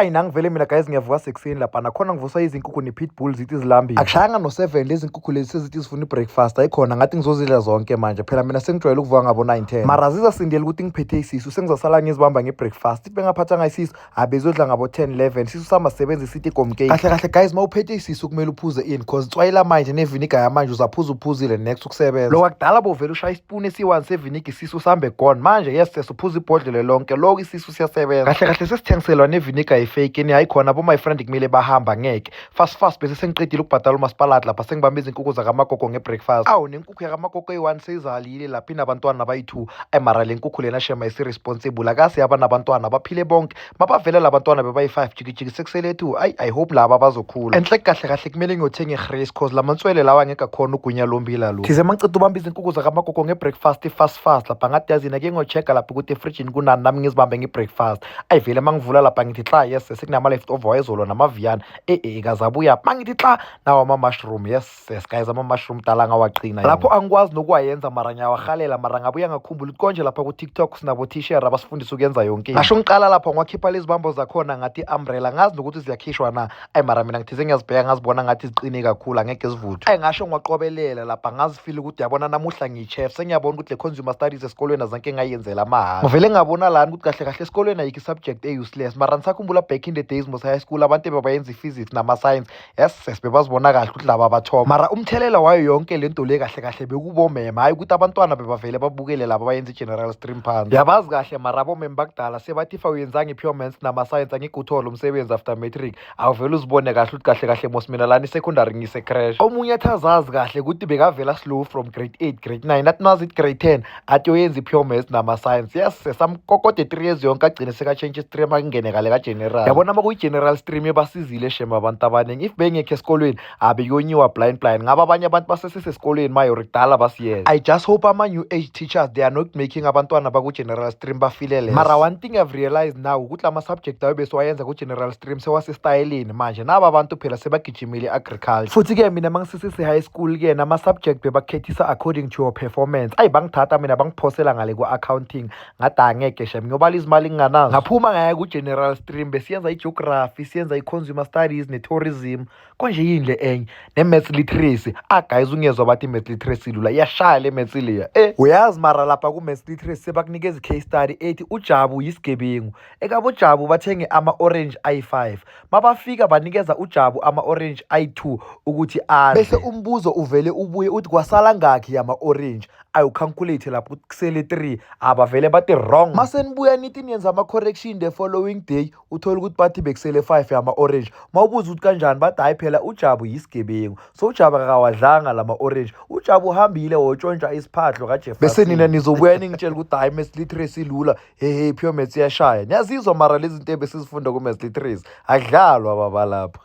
Ayi, nangivele mina guys, ngiyavuka sekuseni lapha, nakhona ngivuswa izinkukhu ne-pitbull, zithi zilambile. Akushayanga no-7, lezi nkukhu lezi sezithi zifuna i-breakfast. Ayikhona, ngathi ngizozidla zonke manje. Phela mina sengijwayele ukuvuka ngabo 9, 10, mara zizasindela ukuthi ngiphethe isisu, sengizasala ngizibamba nge-breakfast. If bengaphathanga isisu, abezodla ngabo 10, 11. Isisu sami asisebenzi, sithi gomkate. Kahle kahle guys, uma uphethe isisu kumele uphuze ini? 'Cause tswayela manje neviniga yamanje, uzaphuza uphuzile next ukusebenza. Lokhu akudala bovele ushaya isipuni esi-1 seviniga, isisu sambe gone. Manje yes, sesuphuza ibhodlela lonke, loko isisu siyasebenza. Kahle kahle sesithengiselwa neviniga ye-fake. Ni hayi khona bo my friend, kumele bahamba ngeke fast fast. Bese sengiqedile ukubhadala umasipalati lapha, sengibambe izinkukhu zakamagogo nge-breakfast. Awu, nenkukhu yakamagogo eyi-1 seyizalile lapha, inabantwana abayi-2. Ayi, mara le nkukhu lena shema isi-responsible, akase yaba nabantwana baphile bonke. Mabavele labantwana bebayi-5, jikijiki sekusele 2. Ayi, I hope laba bazokhula enhle. Kahle kahle kumele ngiyothenga i-grace, 'cause lamantswele lawa angeke akhona ugunya lombila lo. Thize mangiceda ubamba izinkukhu zakamagogo nge-breakfast fast fast lapha, ngathi yazini, ake ngiyo-check-a lapha ukuthi efrijini kunani, nami ngizibambe nge-breakfast. Ayivele mangivula lapha, ngithi xa, yes, sekunama-left over wayezolo namaviyana. E-e, kazabuya. Mangithi xa, nawo ama-mushroom. Yes guys, ama-mushroom dala ngawaqina lapho, angikwazi nokuwayenza, mara ngiyawahalela. Mara ngabuya ngakhumbula ukuthi konje lapha ku-TikTok sinabo-teacher abasifundisa ukuyenza yonke into. Ngasho ngiqala lapha, ngiwakhipha lezi bambo zakhona, ngathi i-umbrella, ngazi nokuthi ziyakhishwa na. Ayi, mara mina ngithize ngiyazibheka, ngazibona ngathi ziqine kakhulu, angeke zivuthwe. Ayi, ngasho ngiwaqobelela lapha, ngazifila ukuthi yabona namuhla ngiyi-chef. Sengiyabona ukuthi le consumer studies esikolweni azanke ngayenzela amahhala. Ngivele ngabona lani ukuthi kahle kahle esikolweni ayikho i-subject e-useless. Mara nisakhumbula back in the days mos high school, abantu ebebayenza i-physics nama-science, yes, bebazibona kahle ukuthi laba bathoma. Mara umthelela wayo yonke le nto le, kahle kahle bekubomema, hhayi ukuthi abantwana bebavele babukele laba abayenza i-general stream phansi. Yabazi kahle, mara abomema bakudala sebathi if awuyenzanga i-pure maths nama-science, angeke uthole umsebenzi after matric. Awuvele uzibone kahle ukuthi kahle kahle mos mina lana i-secondary ngise-crash. Omunye athi azazi kahle ukuthi bekavela slow from grade 8, grade 9, athi mazi grade 10 athi uyenza i-pure maths nama-science. Yes, samkokode 3 years yonke, agcine sekatshentshe stream, akungene kale ka-general. Yabona, uma kuyi-general stream ebasizile shem abantu abaningi. If bengekho esikolweni, abekuyonyiwa blind blind, ngabe abanye abantu basesesesikolweni mayori kudala basiyeza. I just hope ama-new age teachers, they are not making abantwana baku-general stream bafile less. Mara one thing I've realized now ukuthi lama-subject ayo besiwayenza ku-general stream sewasestayelini manje, naba abantu phela sebagijimile i-agriculture. Futhi-ke mina mangisesese-high school-ke, nama-subject bebakukhethisa according to your performance. Ayi, bangithatha mina bangiphosela ngale ku-accounting, ngathi angeke shem, ngiyobala izimali nginganazo. Ngaphuma ngaya ku-general stream, besiyenza i-geography, siyenza i-consumer studies ne-tourism, konje yini le enye, ne-maths literacy. Ah guys, ungezwa bathi i-maths literacy lula, iyashaya le maths leya. Uyazi, mara lapha ku-maths literacy sebakunikeza i-case study ethi uJabu yisigebengu. Ekabo uJabu bathenge ama-orange ayi-5, mabafika banikeza uJabu ama-orange ayi-2 ukuthi adle, bese umbuzo uvele ubuye uthi kwasala ngakhi yama-orange. Ayu-calculate lapho ukuthi kusele 3, abavele bathi wrong. Mase nibuya nithi niyenza ama-correction the following day, uthole ukuthi bathi bekusele 5 yama-orange. Mawubuza ukuthi kanjani, bathi hayi phela uJabu yisigebengu, so uJabu akawadlanga lama-orange, uJabu uhambile wotshontsha isiphahlo kaJeff. Bese nina nizobuya ningitshela ukuthi hayi, maths literacy lula, hehe, pure maths iyashaya. Niyazizwa, mara lezi zinto ebesizifunda ku-maths literacy akudlalwa baba lapha.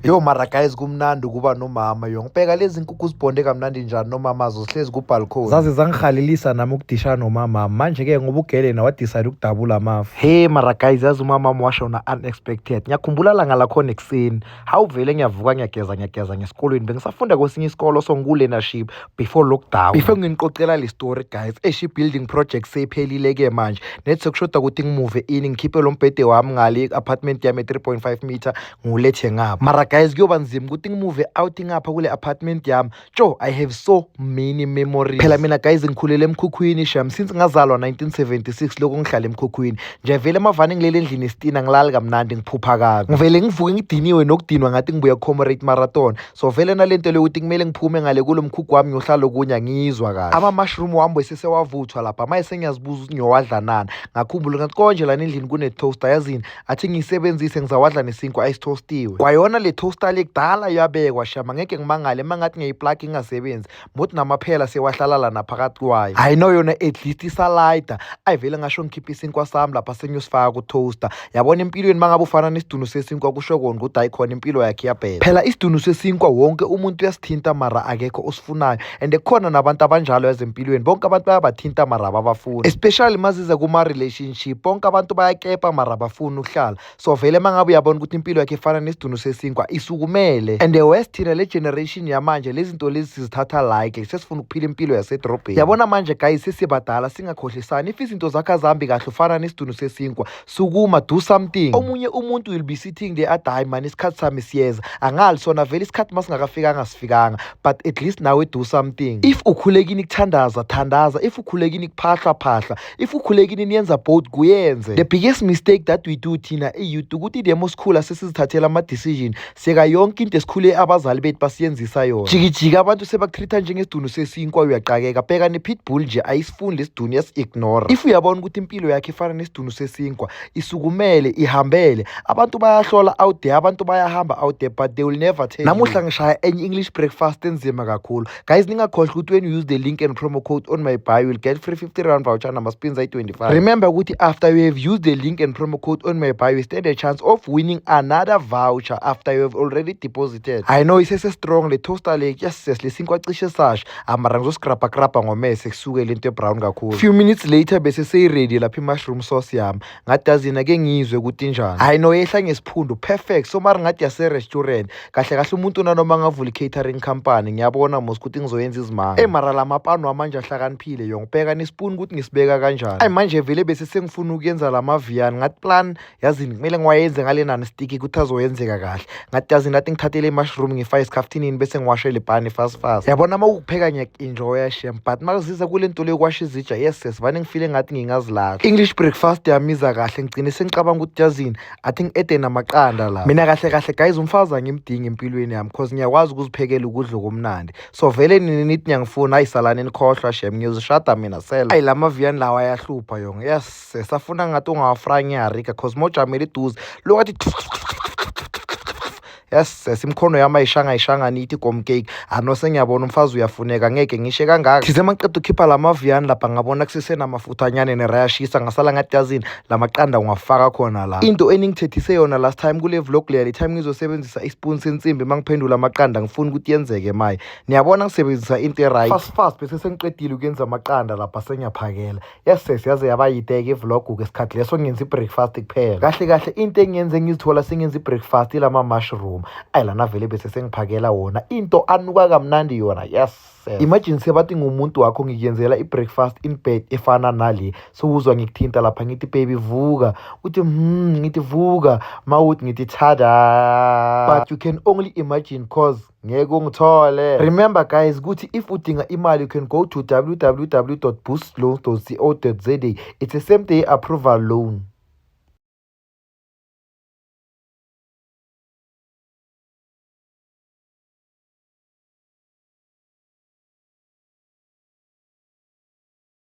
Yo, mara guys, kumnandi ukuba nomama. Yo, ngibheka lezi nkukhu zibhonde kamnandi njani nomamazo, zihlezi ku-balcony. Zaze zangihalelisa nami ukudisha nomama. Manje-ke ngoba ugele na wa-decide ukudabula amafu. He, mara guys, yazi umamami washona unexpected. Ngiyakhumbula langa lakhona ekuseni, hawu, vele ngiyavuka, ngiyageza, ngiyageza ngesikolweni. Bengisafunda kwesinye isikolo, so ngiku-learnership before lockdown. Before nginiqoqela le story guys, eish, i-building project seyiphelile-ke manje, nethi sekushoda ukuthi ngi-move in, ngikhiphe lo mbhede wami ngale apartment yami e-3.5 meter, ngiwulethe ngapha. Mara guys, kuyoba nzima ukuthi ngi-move out ngapha kule apartment yami. Tjo, I have so many memories. Phela mina guys, ngikhulele emkhukhwini sham, since ngazalwa 1976 lokhu ngihlala emkhukhwini nje. Vele emavane ngilele endlini esitina, ngilali kamnandi, ngiphupha kabi, ngivele ngivuke ngidiniwe nokudinwa, ngathi ngibuya Comrade Marathon. So vele nalento leyo ukuthi kumele ngiphume ngale kulo mkhukhu wami ngiyohlala okunye, angiyizwa kahle. Ama-mushroom wami besesewavuthwa lapha, maye sengiyazibuza ukuthi ngiyowadla nani. Ngakhumbula ngathi konje lana endlini kune-toaster, yazini, athi ngiyisebenzise, ngizawadla nesinkwa ayisitostiwe. Kwayona le toaster le kudala yabekwa shama, ngeke ngimangale uma ngathi ngiyayi-plug ingasebenzi, muthi namaphela sewahlala lana phakathi kwayo. Hayi no, yona at least isalayida. Ayivele ngasho ngikhiphe isinkwa sami lapha, sengiyosifaka ku-toaster. Yabona, empilweni uma ngabe ufana nesidunu sesinkwa, kusho kona ukuthi hayi khona impilo yakhe iyabheda. Phela isidunu sesinkwa wonke umuntu uyasithinta, mara akekho osifunayo, and kukhona nabantu abanjalo ezempilweni, bonke abantu bayabathinta mara ababafuni, especially maziza kuma-relationship. Bonke abantu bayakepa mara abafuni ukuhlala. So vele uma ngabe uyabona ukuthi impilo yakhe ifana nesidunu sesinkwa, isukumele. And the worst, thina le generation yamanje, lezi zinto lezi sizithatha like sesifuna ukuphila impilo. impilo yasedrobheni. Yabona manje guys, sesibadala, singakhohlisani. If izinto zakho azihambi kahle, ufana nesidunu sesinkwa, sukuma, do something. Omunye umuntu will be sitting there athi, "Hayi mani, isikhathi sami siyeza." Angali sona vele isikhathi masingakafikanga, sifikanga, but at least nawe do something. If ukhulekini kuthandaza, thandaza. If ukhulekini kuphahla, phahla. If ukhulekini niyenza both, kuyenze. The biggest mistake that we do thina i-youth ukuthi demo sikhula sesizithathela ama-decision, siyeka yonke into esikhule abazali bethu basiyenzisa yona. Jikijiki abantu sebakutreat-a njengesidunu sesinkwa, uyaqakeka. Bheka ne-pitbull nje, ayisifuni lesidunu, yasi-ignore. If uyabona ukuthi impilo yakho ifana nesidunu sesinkwa, isukumele, ihambele. Abantu bayahlola out there, abantu bayahamba out there, but they will never tell. Namuhla ngishaya enye English breakfast enzima kakhulu. Guys, ningakhohlwa ukuthi when you use the link and promo code on my bio, you'll get free R50 voucher nama-spins ayi-25. Remember ukuthi after you have used the link and promo code on my bio, you stand a chance of winning another voucher after you have already deposited. I know isese-strong le toaster le. Yes, le sinkwa cishe sasha, amara ngizosikrabhakrabha ngomese kusuke lento ebrown kakhulu. Few minutes later bese seyi-ready lapha i-mushroom sauce yami. Ngathi yazini, ake ngiyizwe ukuthi injani. Hayi no, yehla ngesiphundu, perfect. So mara ngathi yase-restaurant kahle kahle. Umuntu nanoma ngavula i-catering company, ngiyabona mos ukuthi ngizoyenza izimanga. Eyi mara la mapani wamanje ahlakaniphile yo. Ngibheka nespoon ukuthi ngisibeka kanjani. Ayi manje vele bese sengifuna ukuyenza la maviyani. Ngathi plan yazini, kumele ngiwayenze ngale non-sticky ukuthi azoyenzeka kahle. Ngathi yazini, ngathi ngithathele i-mushroom, ngifake esikhafuthinini, bese ngiwashele ipani fast fast. Yabona, uma ukupheka ngiyak-enjoya shem, but makuziza kule nto leyo yokuwasha izitsha, yes yes, vane ngifile ngathi ngingazilahla. English breakfast yami iza kahle. Ngigcine sengicabanga ukuthi yazini, athi ngi-ede namaqanda la. Mina kahle kahle guys, umfazi angimdingi empilweni yami, 'cause ngiyakwazi ukuziphekela ukudla okumnandi. So vele nini nithi niyangifuna, hayi salani nikhohlwa shem, ngiyozishada mina sela. Ayi, la maviyani lawa ayahlupha yonke. Yes, safuna ngathi ungawafraya ngiyarika, 'cause mojamele eduze lokathi. Yes, imikhono yami ayishanga, ayishanga nithi gom cake. Ano sengiyabona umfazi uyafuneka, ngeke ngishe kangaka. Thize mangiceda ukukhipha la maviyani lapha, ngabona kusesenamafuthanyane nerayashisa. Ngasala ngathi yazini, la maqanda ungafaka khona la. Into eningithethise yona last time kule vlog leya, le time ngizosebenzisa ispoon sensimbi mangiphendula amaqanda, ngifuna ukuthi yenzeke maye. Niyabona ngisebenzisa into e-right. Fast fast bese sengiqedile ukuyenza amaqanda lapha, sengiyaphakela. Yes sis, yaze yaba yiteke ivlog-ke. Isikhathi leso ngenza i-breakfast kuphela. Kahle kahle into engiyenze ngizithola sengenza i-breakfast ilama mushroom. Ayi lana vele bese sengiphakela wona, into anuka kamnandi yona. Yes, imagine sebathi ngumuntu wakho, ngikuyenzela i-breakfast in bed efana nale. Sowuzwa ngikuthinta lapha, ngithi, "Baby, vuka." Uthi, ngithi, "Vuka." Mawuthi ngithi, "Tada." But you can only imagine, 'cause ngeke ungithole. Remember guys ukuthi if udinga imali, you can go to www.boostloans.co.za. It's a same day approval loan.